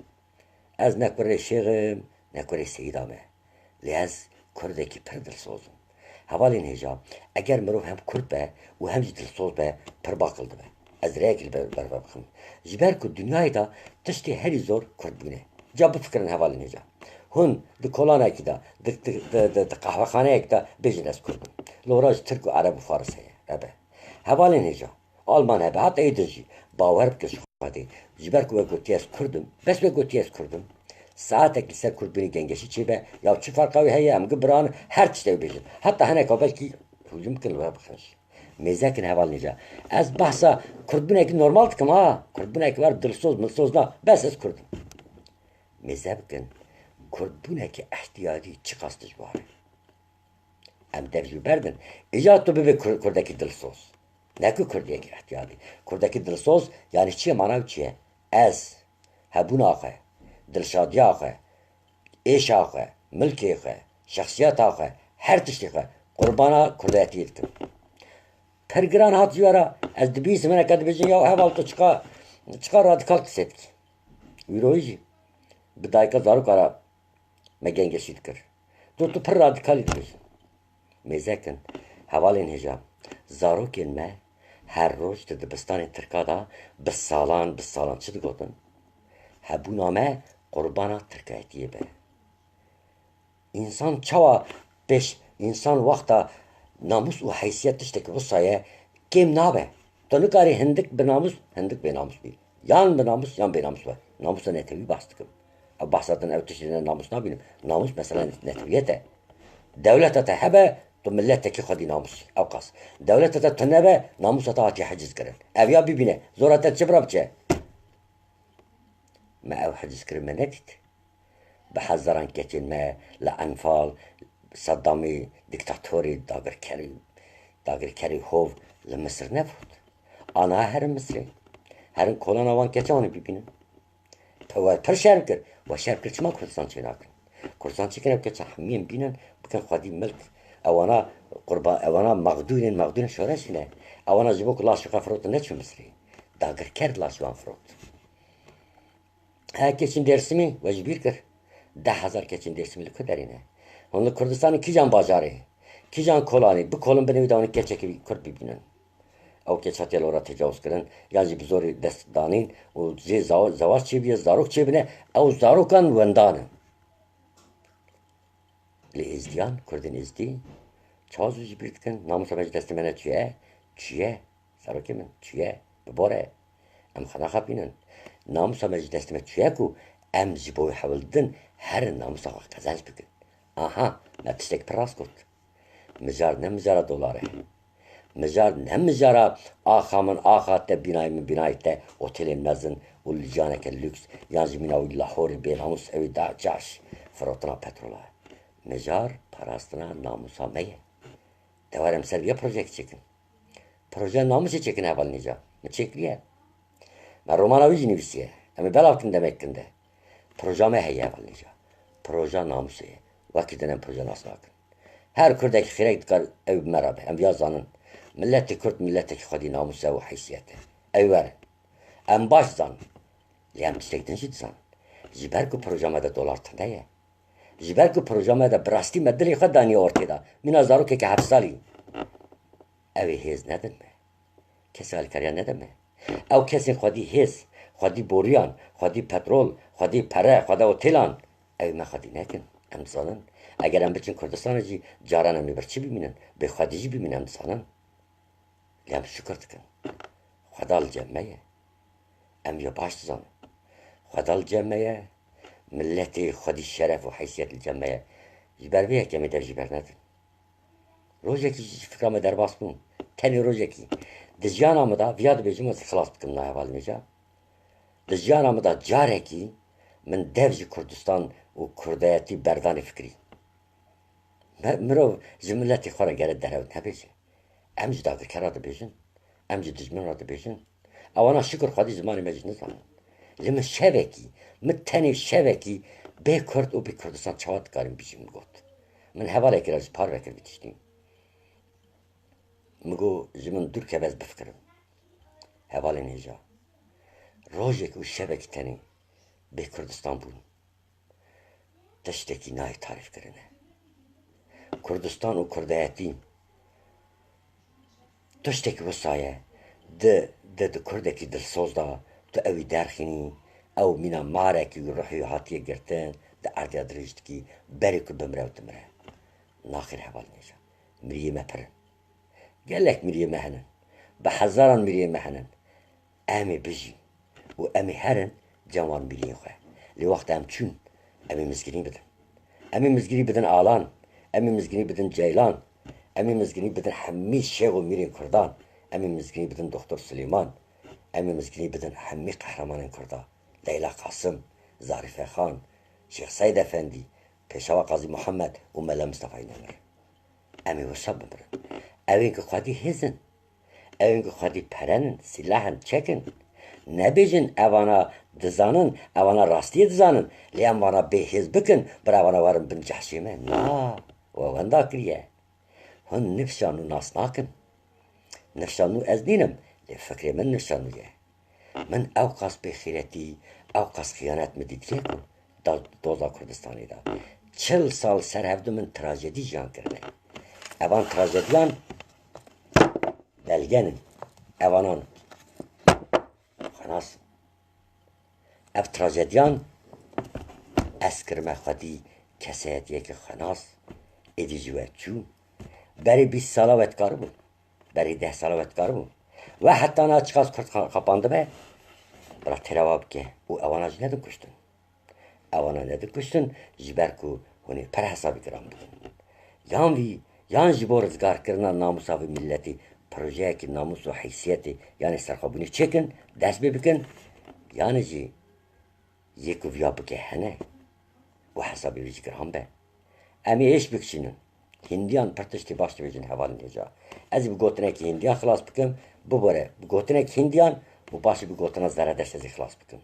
Ez ne kurê şêx im, ne kurê seyîda me. Lê ez kurdekî pir dilsoz im. Hevalên hêja, eger mirov hem kurd be û hem jî dilsoz be, pir baqil dibe. Ez rêyekî li ber, ber ve bixim. Ji ber ku dinyayê de tiştê herî zor kurdbûn e. Ca bifikirin hevalên hêja. Hûn di kolanekî de, di, di, di, di, di qehwexaneyekî de bêjin ez kurd im. Lora ji tirk û ereb û faris heye. Ebe. Hevalên hêja. Alman hebe, heta êdin jî. Bawer bike ji Xwedê. Ji ber ku we gotiye ez kurd im. Bes we gotiye ez kurd im. Saetek li ser kurdbûnê gengeşî çêbe. Ya çi ferqa wê heye, em gi biran, her tiştê wê bêjin. Heta hineka belkî hûcum bikin li we bixin jî. Mêze kin hevalên hêja. Ez behsa kurdbûnekî normal dikim ha. Kurdbûnekî wer dilsoz milsoz na. Bes ez kurd im. Mêze bikin. Kurdbûnekî ihtiyadî çiqas dijwar e. Em dev ji berdin. Îcar tu bibê kur-, kurdekî dilsoz. Ne ku kurdiyekî ihtiyadî. Kurdekî dilsoz, yanî çi ye, mana wî çi ye? Ez, hebûna xwe, dilşadiya xwe, êşa xwe, milkê xwe, şexsiyeta xwe, her tiştê xwe qurbana kurdayetiyê dikim. Pir giran hat ji we re, ez dibîsim hineka dibêjin, ya heval tu çiqa, çiqa radikal qisê dikî. Wîroyî jî bi dayika zaroka re me gengeşî dikir. Tu, tu pir radikalî dibêjin. Mêze kin, hevalên hêja, zarokên me her roj di dibistanên Tirka de bi salan, bi salan çi digotin? Hebûna me qurbana tirkayetiyê be. Însan çawa pêş, însan wexta namûs û heysiyet tiştekî wisa ye, kêm nabe. Tu nikarî hindik bi namûs, hindik bê namûs bî. Yan bi namûs, yan bê namûs be. Namûsa netewî behs dikim. Ew behsa din ew tiştê ne namûs nabînim. Namûs mesela netewiyet e. Dewleta te hebe, tu miletekî xwedî namûsî. Ew qas. Dewleta te tu nebe, namûsa te hatiye heciz kirin. Ev ya bibîne. Zora te çi bira biçe? Me ew hecizkirin me nedît. Bi hezaran keçên me li Enfal, Seddamê, dîktatorê, dagirkerê, dagirkerê hov li Misir nefirot. Ana herin Misirê. Herin kolana wan keçan bibînin. Pe-, we pir şerm kir. We şerm kir çima Kurdistan çênakin? Kurdistan çêkin ew keça hemiyên bînin, bikin xwedî milk. Ewana qurba-, ewana mexdûrên, mexdûrên şoreşê ne. Ewana ji bo ku laşê xwe firotin neçûn Misirê. Dagirker laşê wan firot. He, keçên Dêrsimî we ji bîr kir. Deh hezar keçên Dêrsimî li ku derê ne? Hûn li Kurdistanê kîjan bajarê, kîjan kolanê, bikolin binê wî de hûn keçekî Kurd bibînin. Ew keç hatiye li we re tecawuz kirin, yan jî bi zorê dest danîn û jê zawa-, zewac çêbûye, zarok çêbûne, ew zarokan wendan in. Lê Êzdiyan, Kurdên Êzdî, çawa zû ji bîr dikin? Namûsa me ji destê me ne çûye? Çûye. Serokê min, çûye. Bi bor e. Em xwe naxapînin. Namûsa me ji destê me çûye ku em ji bo wê hewl didin, herin namûsa xwe qezenc bikin. Aha, me tiştek pir rast got. Mijar ne mijara dolar e. Mijar ne mijara axa min axa te, bînayê min bînayê te, otelên mezin û li jiyaneke lûks, yan jî mîna wî Lahorê bênamûs ew ê da caş firotina petrola. Mijar parastina namûsa me ye. De were em ser vê projeyekê çêkin. Projeya namûsê çêkin hevalên hêja. Min çêkiriye. Me romana wî jî nivîsiye. Em ê belav kin demek kin de. Proja me heye hevalên hêja. Proja namûsê ye. Wekî din em proje nas nakin. Her Kurdekî xêrek dikar ew bi me re be. Em viya zanin. Miletê Kurd miletekî xwedî namûs e û heysiyet e. Ew were. Em baş dizanin. Lê em tiştek din jî dizanin. Ji ber ku proja me de dolar tune ye. Ji ber ku proja me de bi rastî me dilê xwe daniye ortê de. Mîna zarokeke heft salî. Ew ê hêz nedin me. Kesê alîkariya nede me. Ew kesên xwedî hêz, xwedî boriyan, xwedî petrol, xwedî pere, xwedî otelan. Ew me xwedî nekin. Em dizanin. Eger em biçin Kurdistanê jî caran em ê birçî bimînin. Bê xwedî jî bimînin em dizanin. Lê em şikir dikin. Xweda li cem me ye. Em ya baş dizanin. Xweda li cem me ye. Miletê xwedî şeref û heysiyet li cem me ye. Ji ber vê yekê em ê dev jî bernedin. Rojekî ji fikra me derbas bûm. Tenê rojekî. Di jiyana me de viya dibêjim ez xilas bikim na hevalên hêja. Di jiyana min de carekî min dev ji Kurdistan û kurdayetî berdanê fikirî. Me-, mirov ji miletê xwe re gere derew nebêje. Em ji dagirker re dibêjin, em ji dijmin re dibêjin. Ewana şikir xwedî zimanê me jî nizanin. Lê min şevekî, min tenê şevekî bê Kurd û bê Kurdistan çawa dikarim bijîm got. Min hevalekî re ji parve kir vî tiştî. Min got, ji min dûr keve ez bifikirim. Hevalên hêja. Rojek û şevekî tenê bê Kurdistan bûn. Tiştekî nayê tarîfkirine. Kurdistan û kurdayetî tiştekî wisa ye. Di, di, di kurdekî dilsoz de tu ewî derxînî, ew mîna marekî û ruhî hatiye girtin, di erdiya dirêj dikî, berê ku bimire û dimire. Naxêr hevalên hêja. Miriyê me pir in. Gelek miriyê me hene. Bi hezaran miriyê me hene. Em ê bijîn û em ê herin cem wan miriyên xwe. Lê wexta em çûn, em ê mizgînî bidin. Em ê mizgînî bidin Alan, em ê mizgînî bidin Ceylan, em ê mizgînî bidin hemî şêx û mîrên Kurdan, em ê mizgînî bidin Doktor Silêman, em ê mizgînî bidin hemî qehremanên Kurda, Leyla Qasim, Zarife Xan, Şêx Seyd Efendî, Pêşewa Qazî Muhammed û Mela Mistefayê Nemir. Em ê wisa bimirin. Ew ên ku xwedî hêz in, ew ên ku xwedî peren in, sîlah in, çek in. Nebêjin evana dizanin, evana rastiyê dizanin, lê em vana bêhêz bikin, bira evana werin bin cehşê me. Na, we wenda kiriye. Hûn nifşa nû nas nakin. Nifşa nû ez nînim, lê fikrê min nifşa nû ye. Min ewqas bêxîretî, ewqas xiyanet min dîtiye ku da doza Kurdistanê de. Çil sal ser hevdu min trajedî jiyan kirine. Evan trajediyan belgen in. Evanan xwenas in. Ev trajediyan ez kirime xwedî kesayetiyeke xwenas, êdî jî we çû. Berê bîst sala we dikaribû. Berê deh sala we dikaribû. We heta niha çiqas Kurd xa-, xapandibe, bira têra wa bike û ewana jî nedin kuştin. Ewana nedin kuştin, ji ber ku hûn ê pir hesabî giran bikin. Yan vî, yan ji bo rizgarkirina namûsa vî miletî projeyekî namûs û heysiyetê, yanî serxwebûnê çêkin, dest pê bikin, yanî jî yê ku viya bike hene û hesabê wî jî giran be. Em ê êş bikişînin. Hindiyan pir tiştê baş dibêjin hevalên hêja. Ez ê bi gotinekî hindiyan xilas bikim, bibore, bi gotinekî hindiyan û paşê bi gotina Zeredeşt ez ê xilas bikim.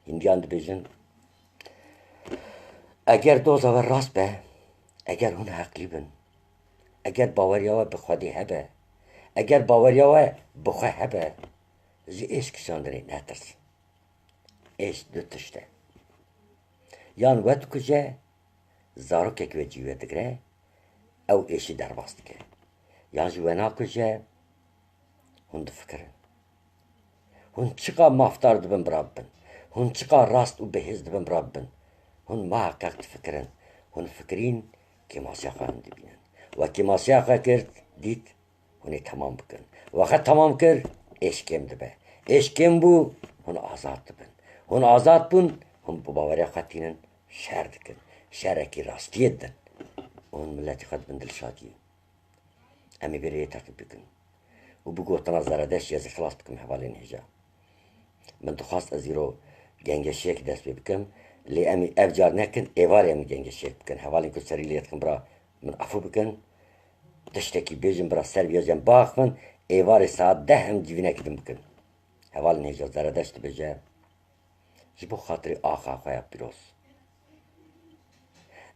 Hindiyan dibêjin, eger doza we rast be, eger hûn heqlî bin, eger baweriya we bi Xwedê hebe, eger baweriya we bi xwe hebe, ji êş kişandinê netirsin. Êş du tişt e. Yan we dikuje, zarokek we cî we digire, ew êşî derbas dike. Yan jî we nakuje, hûn difikirin. Hûn çiqa mafdar dibin bira bibin. Hûn çiqa rast û bihêz dibin bira bibin. Hûn muheqeq difikirin. Hûn fikirîn kêmasiya xwe hûn dibînin. We kêmasiya xwe kir, dît, hûn ê temam bikin. Wexe temam kir, êş kêm dibe. Êş kêm bû, hûn azad dibin. Hûn azad bûn, hûn bi baweriya xwe tînin, şer dikin. Şerekî rastiyê didin. Hûn miletê xwe dibin dilşadiyê. Em ê vê rêyê teqîb bikin. Û bi gotina Zeredeştî ez ê xilas bikim hevalên hêja. Min dixwast ez îro gengeşiyekî dest pê bikim, lê em ê ev car nekin, êvarê em ê gengeşiyek bikin. Hevalên ku serî lê dikin bira min efû bikin. Tiştekî bêjin bira ser vîya cem biaxivin, êvarê saet deh em civînekî din bikin. Hevalên hêja Zeredeşt dibêje, ji bo xatirê axa xwe ya pîroz,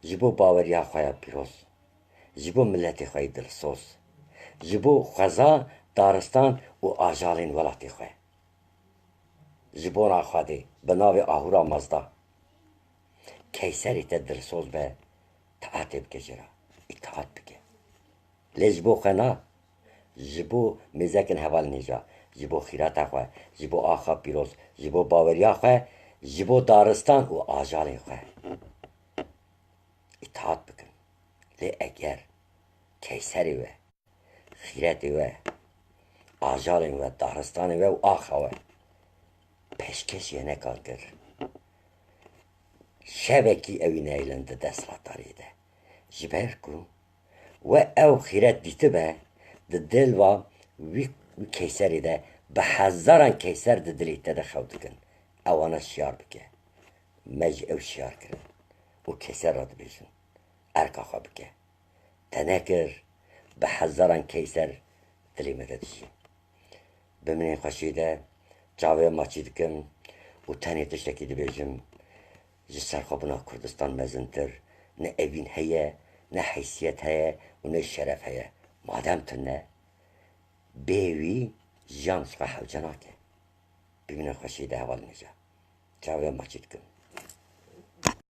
ji bo baweriya xwe ya pîroz, ji bo miletê xwe yê dilsoz, ji bo xweza, daristan û ajalên welatê xwe. Ji bona Xwedê, bi navê Ahûra Mazda, keyserê te dilsoz be, taetê bike jê re, îtaat bike. Lê ji bo xwe na, ji bo mêzekin hevalên hêja, ji bo xîrata xwe, ji bo axa pîroz, ji bo baweriya xwe, ji bo daristan û ajalên xwe îtaat bikin. Lê eger keyserê we, xîretê we, ajalên we, daristanê we û axa we pêşkêşî hinekan kir, şevekî ewî neyêlin di desthilatdariyê de. Ji ber ku we ew xîret dîtibe, di dil va wî, wî keyserê de bi hezaran keyser di dilê te de xew dikin. ewana şiyar bike. Me jî ew şiyar kirin û Keyser re dibêjin, erka xwe bike. Te nekir, bi hezaran Keyser dilê me de dijî. Bi minên xweşiyê de çavê me maçî dikim û tenê tiştekî dibêjim, ji serxwebûna Kurdistan mezintir ne evîn heye, ne heysiyet heye û ne şeref heye. Madem tune, bê wî jiyan ji xwe hewce nake. Bi minên xweşiyê de hevalên hêja. Çavê me maçî dikim.